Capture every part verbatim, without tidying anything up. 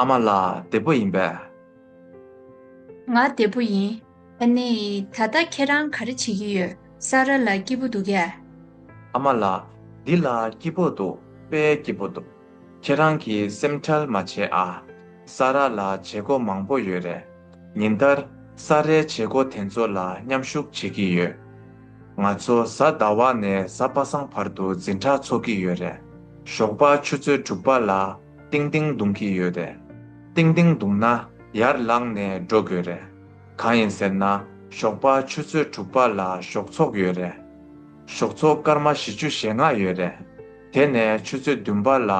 ཨ་མ་ལགས་བདེ་པོ་ཡིན་པས། ང་བདེ་པོ་ཡིན། ཨ་ནི་ད་ལྟ་ཁྱེད་རང་ག་རེ་བྱེད་ཀྱི་ཡོད། ས་ར་ལགས་སྐྱིད་པོ་འདུག་གས། ཨ་མ་ལགས་འདི་ལ་སྐྱིད་པོ་འདུག་དཔེ་སྐྱིད་པོ་འདུག་ཁྱེད་རང་གིས་སེམས་ཁྲལ་མ་བྱེད་ཨ། ས་ར་ལ་བྱེད་སྒོ་མང་པོ་ཡོད་རེད། ཉིན་ལྟར་ས་རའི་བྱེད་སྒོ་དེ་ཚོ་ལ་མཉམ་ཞུགས་བྱེད་ཀྱི་ཡོད། ང་ཚོ་གཟའ་ཟླ་བ་ནས་གཟའ་པ་སངས་བར་དུ་འཛིན་གྲྭ་ཚོགས་ཀྱི་ཡོད་རེད། ཞོགས་པ་ཆུ་ཚོད་དྲུག་པ་ལ་ཏིང་ཏིང་རྡུང་གི་ཡོད་རེད། ཏིང་ཏིང་རྡུང་ན་ཡར་ལངས་ནས་འགྲོ་དགོས་རེད། གང་ཡིན་ཟེར་ན་ཞོགས་པ་ཆུ་ཚོད་དྲུག་པ་ལ་ཞོགས་ཚོགས་ཡོད་རེད། ཞོགས་ཚོགས་སྐར་མ་བཞི་བཅུ་ཞེ་ལྔ་ཡོད་རེད། དེ་ནས་ཆུ་ཚོད་བདུན་པ་ལ་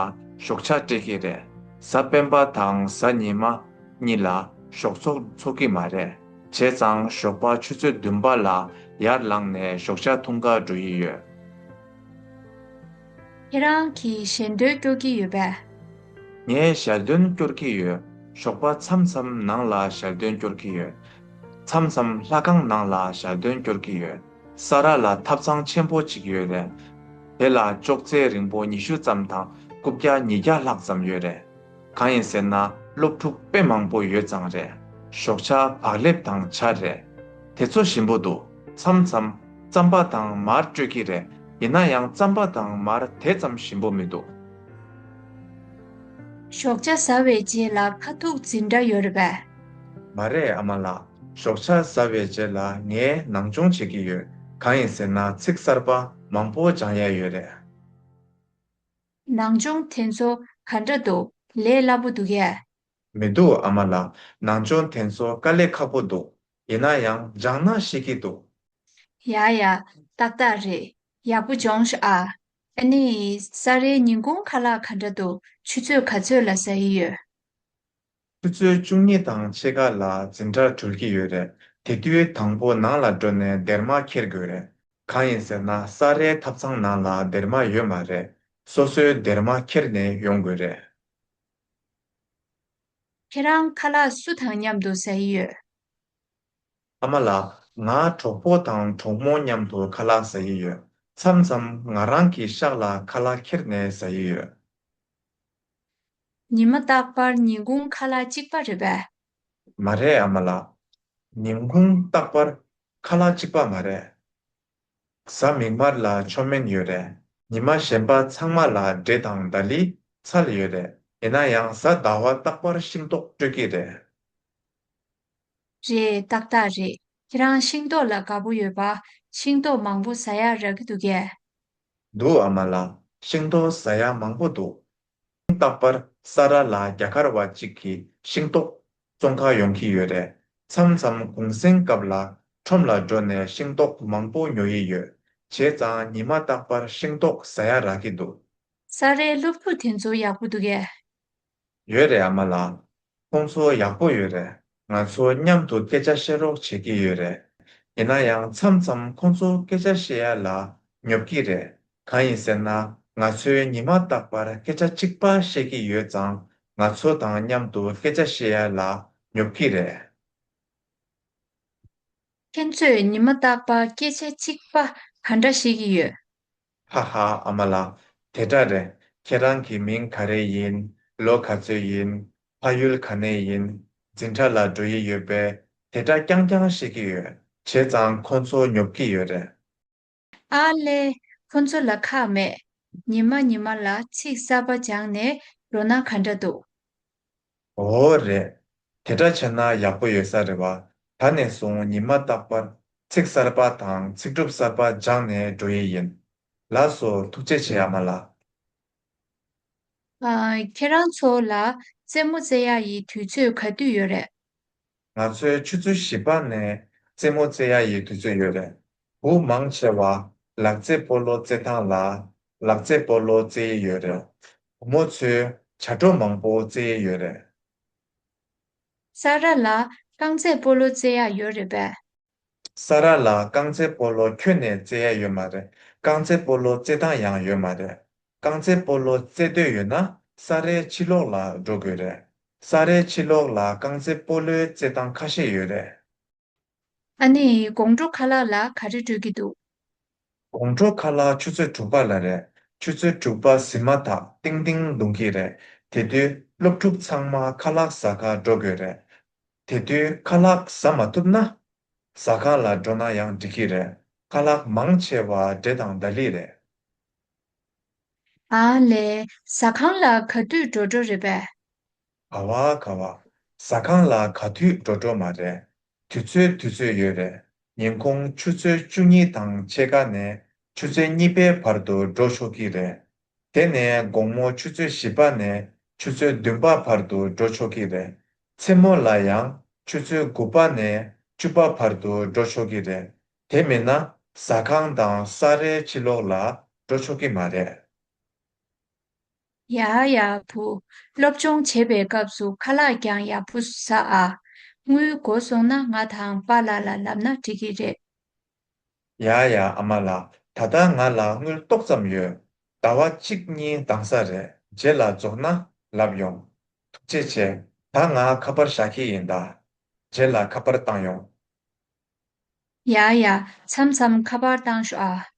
ཞོགས་ཇ་སྤྲད་ཀྱི་རེད། གཟའ་སྤེན་པ་དང་གཟའ་ཉི་མ་གཉིས་ལ་ཞོགས་ཚོགས་ཚོགས་ཀྱི་མ་རེད། བྱས་ཙང་ཞོགས་པ་ཆུ་ཚོད་བདུན་པ་ལ་ཡར་ལངས་ནས་ཞོགས་ཇ་འཐུང་གར་འགྲོ་ཡི་ཡོད། ཁྱེད་རང་གིས་ཞལ་འདོན་སྐྱོར་གྱི་ཡོད་པས། ངས་ཞལ་འདོན་སྐྱོར་གྱི་ཡོད། ཞོགས་པ་མཚམས་མཚམས་ནང་ལ་ཞལ་འདོན་སྐྱོར་གྱི་ཡོད། མཚམས་མཚམས་ལྷ་ཁང་ནང་ལ་ཞལ་འདོན་སྐྱོར་གྱི་ཡོད། ས་ར་ལ་ཐབ་ཚང་ཆེན་པོ་གཅིག་ཡོད་རེད། དེ་ལ་ཅོག་ཙེ་རིང་པོ་ཉི་ཤུ་ཙམ་དང་རྐུབ་བཀྱག་ཉིས་བརྒྱ་ལྷག་ཙམ་ཡོད་རེད། གང་ཡིན་ཟེར་ན་སློབ་ཕྲུག་དཔེ་མང་པོ་ཡོད་ཙང་རེད། ཞོགས་ཇ་བག་ལེབ་དང་ཇ་རེད། དེ་ཚོ་ཞིམ་པོ་འདུག་མཚམས་མཚམས་རྩམ་པ་དང་མར་སྤྲོད་ཀྱི་རེད། ཡིན་ན་ཡང་རྩམ་པ་དང་མར་དེ་ཙམ་ཞིམ་པོ་མི་འདུག་ཞོགས་ཇ་ཟ་བའི་རྗེས་ལ་ཁ་ཐུག་འཛིན་གྲྭ་ཡོད་རེད་པས། མ་རེད་ཨ་མ་ལགས། ཞོགས་ཇ་ཟ་བའི་རྗེས་ལ་ངས་ནང་སྦྱོང་བྱེད་ཀྱི་ཡོད། གང་ཡིན་ཟེར་ན་ཚིག་གསར་པ་མང་པོ་སྦྱང་ཡ་ཡོད་རེད། ནང་སྦྱོང་དེ་ཚོ་ག་འདྲ་འདུག་ལས་སླ་པོ་འདུག་གས། མི་འདུག་ཨ་མ་ལགས། ནང་སྦྱོང་དེ་ཚོ་དཀའ་ལས་ཁག་པོ་འདུག་ཡིན་ན་ཡང་སྦྱང་ན་ཤེས་ཀྱི་འདུག་ཡ་ཡ། ཏག་ཏག་རེད། ཡག་པོ་སྦྱོངས་ཤོག་ཨ། ཨ་ནི། ས་རའི་ཉིན་གུང་ཁ་ལག་ག་འདྲ་འདུག་ཆུ་ཚོད་ག་ཚོད་ལ་ཟ་ཡི་ཡོད། ཆུ་ཚོད་བཅུ་གཉིས་དང་ཕྱེད་ཀ་ལ་འཛིན་གྲྭ་གྲོལ་གྱི་ཡོད་རེད། དེ་དུས་དང་པོ་ནང་ལ་འགྲོ་ནས་སྡེར་མ་འཁྱེར་དགོས་རེད། གང་ཡིན་ཟེར་ན་ས་རའི་ཐབ་ཚང་ནང་ལ་སྡེར་མ་ཡོད་མ་རེད། སོ་སོའི་སྡེར་མ་འཁྱེར་ནས་ཡོང་དགོས་རེད། ཁྱེད་རང་ཁ་ལག་སུ་དང་མཉམ་དུ་ཟ་ཡི་ཡོད། ཨ་མ་ལགས། ང་གྲོགས་པོ་དང་གྲོགས་མོ་མཉམ་དུ་ཁ་ལག་ཟ་ཡི་ཡོད། མཚམས་མཚམས་ང་རང་གི་ཤག་ལ་ཁ་ལག་འཁྱེར་ནས་ཟ་ཡི་ཡོད། ཉི་མ་རྟག་པར་ཉིན་གུང་ཁ་ལག་གཅིག་པ་རེད་པས། མ་རེད་ཨ་མ་ལགས། ཉིན་གུང་རྟག་པར་ཁ་ལག་གཅིག་པ་མ་རེད། གཟའ་མིག་དམར་ལ་མཆོད་མེ་ཡོད་རེད། ཉི་མ་གཞན་པ་ཚང་མ་ལ་འབྲས་དང་ལྡ་ལི་ཚལ་ཡོད་རེད། ཡིན་ན་ཡང་གཟའ་ཟླ་བ་རྟག་པར་ཤིང་ཏོག་སྤྲོད་ཀྱི་རེད། རེད། ཏག་ཏག་རེད། ཁྱེད་རང་ཤིང་ཏོག་ལ་དགའ་པོ་ཡོད་པ། ཤིང་ཏོག་མང་པོ་ཟ་ཡག་རག་གི་འདུག་གས། འདུག་ཨ་མ་ལགས། ཤིང་ཏོག་ཟ་ཡག་མང་པོ་འདུག་རྟག་པར་ས་ར་ལ་རྒྱ་གར་བ་གཅིག་གིས་ཤིང་ཏོག་བཙོང་ག་ཡོང་གི་ཡོད་རེད། མཚམས་མཚམས་གུང་སེང་སྐབས་ལ་ཁྲོམ་ལ་འགྲོ་ནས་ཤིང་ཏོག་མང་པོ་ཉོ་ཡི་ཡོད། བྱས་ཙང་ཉི་མ་རྟག་པར་ཤིང་ཏོག་ཟ་ཡག་རག་གི་འདུག་ས་རའི་སློབ་ཕྲུག་དེ་ཚོ་ཡག་པོ་འདུག་གས། ཡོད་རེད་ཨ་མ་ལགས། ཁོང་ཚོ་ཡག་པོ་ཡོད་རེད། ང་ཚོ་མཉམ་དུ་སྐད་ཆ་བཤད་རོགས་བྱེད་ཀྱི་ཡོད་རེད། ཡིན་ན་ཡང་མཚམས་མཚམས་ཁོང་ཚོ་སྐད་ཆ་བཤད་ཡ་ལ་ཉོབ་ཀྱི་རེད། གང་ཡིན་ཟེར་ན་ང་ཚོས་ཉི་མ་རྟག་པར་སྐད་ཆ་གཅིག་པ་བཤད་ཀྱི་ཡོད་ཙང་ང་ཚོ་དང་མཉམ་དུ་སྐད་ཆ་བཤད་ཡ་ལ་ཉོབ་ཀྱི་རེད། ཁྱེད་ཚོས་ཉི་མ་རྟག་པར་སྐད་ཆ་གཅིག་པ་ག་འདྲ་བཤད་ཀྱི་ཡོད། ཧ་ཧ་ཨ་མ་ལགས། དེ་འདྲ་རེད། ཁྱེད་རང་གི་མིང་ག་རེ་ཡིན། ལོ་ག་ཚོད་ཡིན། ཕ་ཡུལ་ག་ནས་ཡིན། འཛིན་གྲྭ་ལ་འགྲོ་ཡི་ཡོད་པས། དེ་འདྲ་རྐྱང་རྐྱང་བཤད་ཀྱི་ཡོད། བྱས་ཙང་ཁོང་ཚོ་ཉོབ་ཀྱི་ཡོད་རེད། ཨ་ལས། ཁོ་ཚོ་ལ་ཁག་མེད། ཉི་མ་ཉི་མ་ལ་ཚིག་གསར་པ་སྦྱངས་ནས་འགྲོ་ན་ག་འདྲ་འདུག་འོ་རེད། དེ་འདྲ་བྱས་ན་ཡག་པོ་ཡོད་ས་རེད་བ། ད་ནས་བཟུང་ཉི་མ་རྟག་པར་ཚིག་གསར་པ་དང་ཚིག་གྲུབ་གསར་པ་སྦྱངས་ནས་འགྲོ་ཡི་ཡིན། ལགས་སོ། ཐུགས་རྗེ་ཆེ་ཨ་མ་ལགས། ཨ། ཁྱེད་རང་ཚོ་ལ་རྩེད་མོ་རྩེ་ཡག་གི་དུས་ཚོད་ག་དུས་ཡོད་རེད། ང་ཚོའི་ཆུ་ཚོད་བཞི་པ་ནས་རྩེད་མོ་རྩེ་ཡག་གི་དུས་ཚོད་ཡོད་རེད། བུ་མང་ཆེ་བ་ལག་རྩེད་སྤོ་ལོ་རྩེད་ཐང་ལ་ལག་རྩེད་སྤོ་ལོ་རྩེ་ཡི་ཡོད་རེད། བུ་མོ་ཚོས་བྱ་སྒྲོ་མང་པོ་རྩེ་ཡི་ཡོད་རེད། ས་ར་ལ་རྐང་རྩེད་སྤོ་ལོ་རྩེ་ཡག་ཡོད་རེད་པས། ས་ར་ལ་རྐང་རྩེད་སྤོ་ལོ་ཁྱོན་ནས་རྩེ་ཡག་ཡོད་མ་རེད། རྐང་རྩེད་སྤོ་ལོ་རྩེད་ཐང་ཡང་ཡོད་མ་རེད། རྐང་རྩེད་སྤོ་ལོ་རྩེ་འདོད་ཡོད་ན་ས་རའི་ཕྱི་ལོགས་ལ་འགྲོ་དགོས་རེད། ས་རའི་ཕྱི་ལོགས་ལ་རྐང་རྩེད་སྤོ་ལོའི་རྩེད་ཐང་ཁ་ཤས་ཡོད་རེད། ཨ་ནི་དགོང་དྲོ་ཁ་ལག་ལ་ག་རེ་སྤྲོད་ཀྱི་འདུག་དགོང་དྲོ་ཁ་ལག་ཆུ་ཚོད་དྲུག་པ་ལ་རེད། ཆུ་ཚོད་དྲུག་པ་ཟིན་མ་ཐག་ཏིང་ཏིང་རྡུང་གི་རེད། དེ་དུས་སློབ་ཕྲུག་ཚང་མ་ཁ་ལག་ཟ་གར་འགྲོ་དགོས་རེད། དེ་དུས་ཁ་ལག་ཟ་མ་ཐུབ་ན། ཟ་ཁང་ལ་འགྲོ་ན་ཡང་འགྲིག་གི་རེད། ཁ་ལག་མང་ཆེ་བ་འབྲས་དང་ལྡ་ལི་རེད། ཨ་ལས། ཟ་ཁང་ལ་ག་དུས་འགྲོ་འགྲོ་རེད་པས། ག་བ་ག་བ། ཟ་ཁང་ལ་ག་དུས་འགྲོ་འགྲོ་མ་རེད། དུས་ཚོད་དུས་ཚོད་ཡོད་རེད། ཉིན་གུང་ཆུ་ཚོད་བཅུ་གཉིས་དང་ཕྱེད་ཀ་ནས་ཆུ་ཚོད་གཉིས་པའི་བར་དུ་འགྲོ་ཆོག་གི་རེད། དེ་ནས་དགོང་མོ་ཆུ་ཚོད་བཞི་པ་ནས་ཆུ་ཚོད་བདུན་པ་བར་དུ་འགྲོ་ཆོག་གི་རེད། མཚན་མོ་ལ་ཡང་ཆུ་ཚོད་དགུ་པ་ནས་བཅུ་པ་བར་དུ་འགྲོ་ཆོག་གི་རེད། དེ་མིན་ན་ཟ་ཁང་དང་ས་རའི་ཕྱི་ལོགས་ལ་འགྲོ་ཆོག་གི་མ་རེད། ཡ་ཡ་བུ། སློབ་སྦྱོང་བྱེད་པའི་སྐབས་སུ་ཁ་ལག་ཀྱང་ཡག་པོ་ཟ་ཨ། དངུལ་དགོས་སོང་ན་ང་དང་པཱ་ལགས་ལ་ལབ་ན་འགྲིག་གི་རེད། ཡ་ཡ་ཨ་མ་ལགས། ད་ལྟ་ང་ལ་དངུལ་ཏོག་ཙམ་ཡོད། ཟླ་བ་གཅིག་གཉིས་འདང་ས་རེད། རྗེས་ལ་རྫོགས་ན་ལབ་ཡོང་། ཐུགས་རྗེ་ཆེ། ད་ང་ཁ་པར་བཞག་གི་ཡིན་ད། རྗེས་ལ་ཁ་པར་བཏང་ཡོང་། ཡ་ཡ། མཚམས་མཚམས་ཁ་པར་བཏང་ཤོག་ཨ།